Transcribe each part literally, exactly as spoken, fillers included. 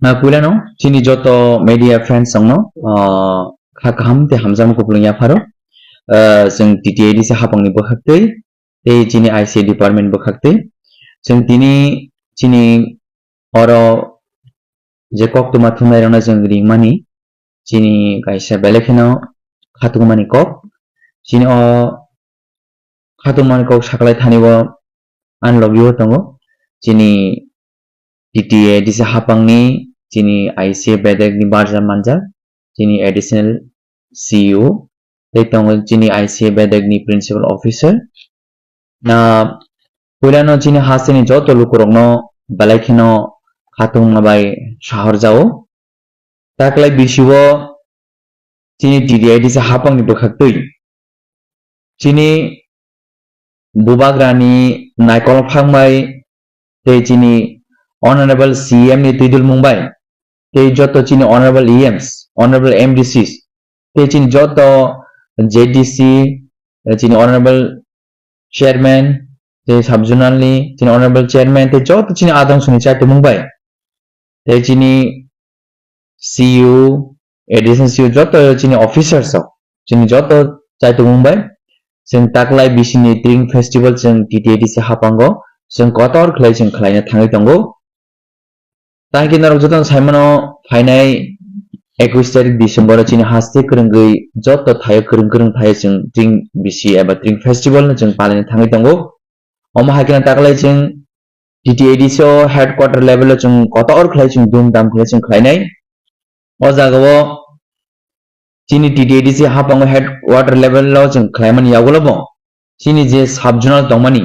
Na puilano chini joto media friends rokno, ah, kha kaham tei hamjakma kupulung yapharo. Ah, chwng T T A D C hapangni bwkhaktwi tei chini I C A department bwkhaktwi chwng tini chini oro je koktwma thumnairokno chwng ringmani chini kaisa belai kheno khatungmani kok. Chini o khatungmani kok saklai thani o ani logi o tongo chini T T A D C hapangni chini I C A bedek ni barja manjak chini additional C E O tei tongo chini I C A bedek ni principal officer. Na puilano chini hasteni joto lukurokno belai kheno khatungma bai sahorjao. Taklai bisio chini T T A D C hapangni bwkhaktwi chini bubagrani naikol phang bai tei chini honorable C M ni twidulmung bai tei joto chini honorable E Ms, honorable M D Cs tei chini joto Z D C, eh, chini honorable chairman, tei sub zonal ni chini honorable chairman, tei joto chini adong suni chatimung bai, tei chini C E O, additional C E O, joto chini officers rok, chini joto chatimung bai, chwng taklai bisini Tring Festival chwng T T A D C hapango, chwng kotor khlai chwng khlaina thangwi tongo. Tangki norok jotono saimano phainai ekush tarik December o chini haste kwrwngwi joto thaio kwrwng kwrwng thaio chwng Tring bisi eba Tring Festival no chwng palaina thangwi tongo. Omo hai kheno taklai chwng T T A D C o headquarter level o chwng kotor khlai chwng dum dam khlai chwng khlainai. O jaga o chini T T A D C hapango headquarter level o chwng khlaimani yagulo bo chini je sub zonal tongmani,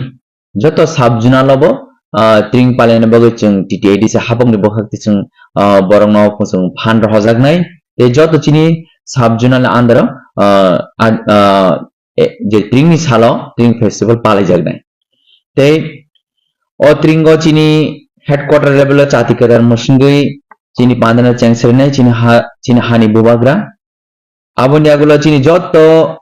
joto sub zonal o bo, ah, Tring palaina bagwi chwng T T A D C hapangni bwkhak twi chwng, ah, borokno chwng phan rohojaknai. Tei joto chini sub zonal under o, ah, ad-, ah, e, je Tring ni salo Tring Festival palaijaknai. Tei o Tring o chini headquarter level o chati kwtal mwswngwi chini pandano chengsarinai chini ha, chini hani bubagra. Aboni yagulo chini joto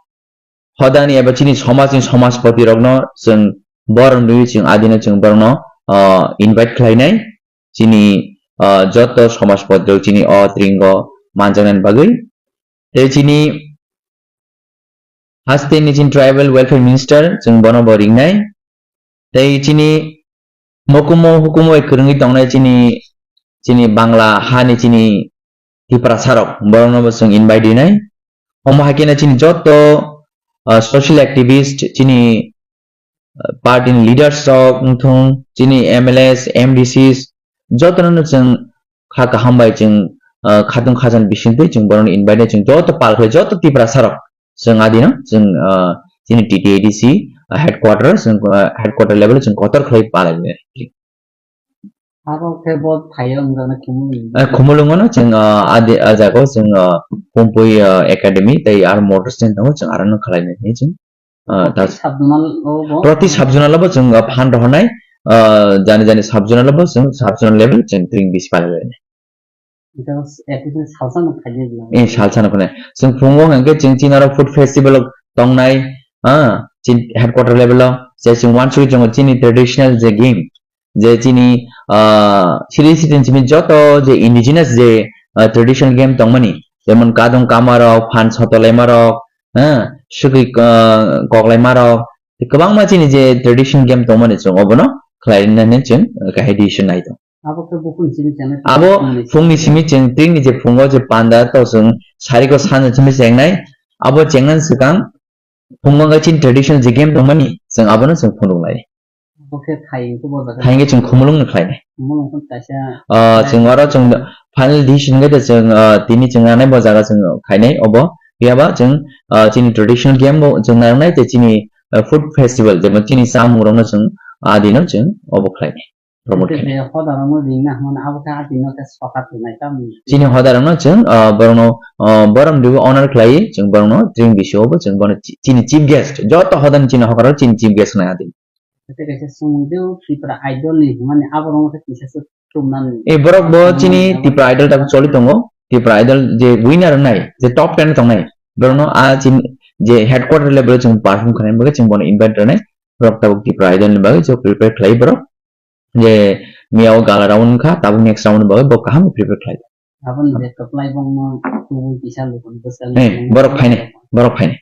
hodani eba chini somajni somajpoti rokno chwng borom rwi chwng adino chwng borokno, ah, invite khlainai. Chini, ah, joto somajpoti rok chini o Tring o manjaknani bagwi. Tei chini haste ni chini tribal welfare minister chwng bono bo ringnai. Tei chini mokumo hukumo bai kwrwngwi tongnai chini, chini Bangla hani chini Tiprasa rok, borokno bo chwng invite rinai. Omo hai kheno chini joto, ah, social activist, chini, ah, party ni leaders rok wngthung, chini M L As, M D Cs, jotono no chwng kha kaham bai chwng, ah, khatung khajan bisingtwi chwng borokno invite rinai, chwng joto pal khlai joto Tiprasa rok chwng adino chwng, ah, chini T T A D C, ah, headquarter, chwng, ah, headquarter level o chwng kotor khlai palai. Abo khe bo phaio wngjaknai Khumulwng. Ah, Khumulwngono chwng, ah, adi, ah, jaga o chwng, ah, Kumpui, ah, Academy tei R Motors ni tongo chwng arono khlainai hinwi chwng, ah, proti ta-, sub zonal o bo? Proti sub zonal o bo chwng, ah, phan rohornai, ah, jani jani sub zonal o bo chwng sub zonal level chwng Tring bisi palailainai. Ito application salsa no khaidi. Eh, salsa no khainai. Chwng phungo hwnkhe chwng chini aro food festival o tongnai, ah, chini headquarter level o. Je chwng uansugwi chwng chini traditional je game, je chini, ah, siri siri chini joto je indigenous je, ah, traditional game tongmani, jemon kadung kamarok, phan sotolaima rok, ah, sugwi, ah, koklaima rok, kwbangma chini je traditional game tongmani chwng obono khlainani chwng, ah, kahai decision nai tong. Abo khe buphang simi chengnai. Abo phungni simi chwng Tringni je phungo je panda to chwng sariko sana simi chengnai. Abo chengnani swkang phungo wngkha chini traditional je game tongmani chwng abono chwng phunuknai. Abo khe thai wngkhe bo jaga. Thai wngkhe chwng Khumulwngno khlainai. Khumulwng khe kaisa. Ah, chwng oro chwng final decision wngkhe chwng, ah, tini chwng nanai bo jaga chwng khainai obo. Phiyaba chwng, ah, chini traditional game bo chwng nangnai tei chini, ah, food festival jemon chini chamungrokno chwng adino chwng obo khlainai. Promote khe khainai. Hoda rokno ringna hwnmani abo khe a tino khe sokat rinai tamni. Chini hoda rokno chwng, ah, borokno, ah, borom riwi honor khlaiwi chwng borokno Tring bisio bo chwng bono chi-, chini chief guest, joto hodani chini hokarok chini chief guest wngnai a tini. Tei kaisa swngmung tei o Tripura Idol ni hwnmani abo rokno khe kisa se tumnani. E borok bo chini Tripura Idol tabuk choli tongo, Tripura Idol je winner wngnai, je top ten tongnai, borokno a chini je headquarter level o chwng perform khlaina bagwi chwng bono invite rwnai, borok tabuk Tripura Idol ni bagwi chwng prepare khlai borok. Je Miya o gala round wngkha, tabuk next round ni bagwi bo kaham prepare khlai. Aboni je kwplai bongno kubui kisa lukuni bwskango Eh, borok phainai, borok phainai.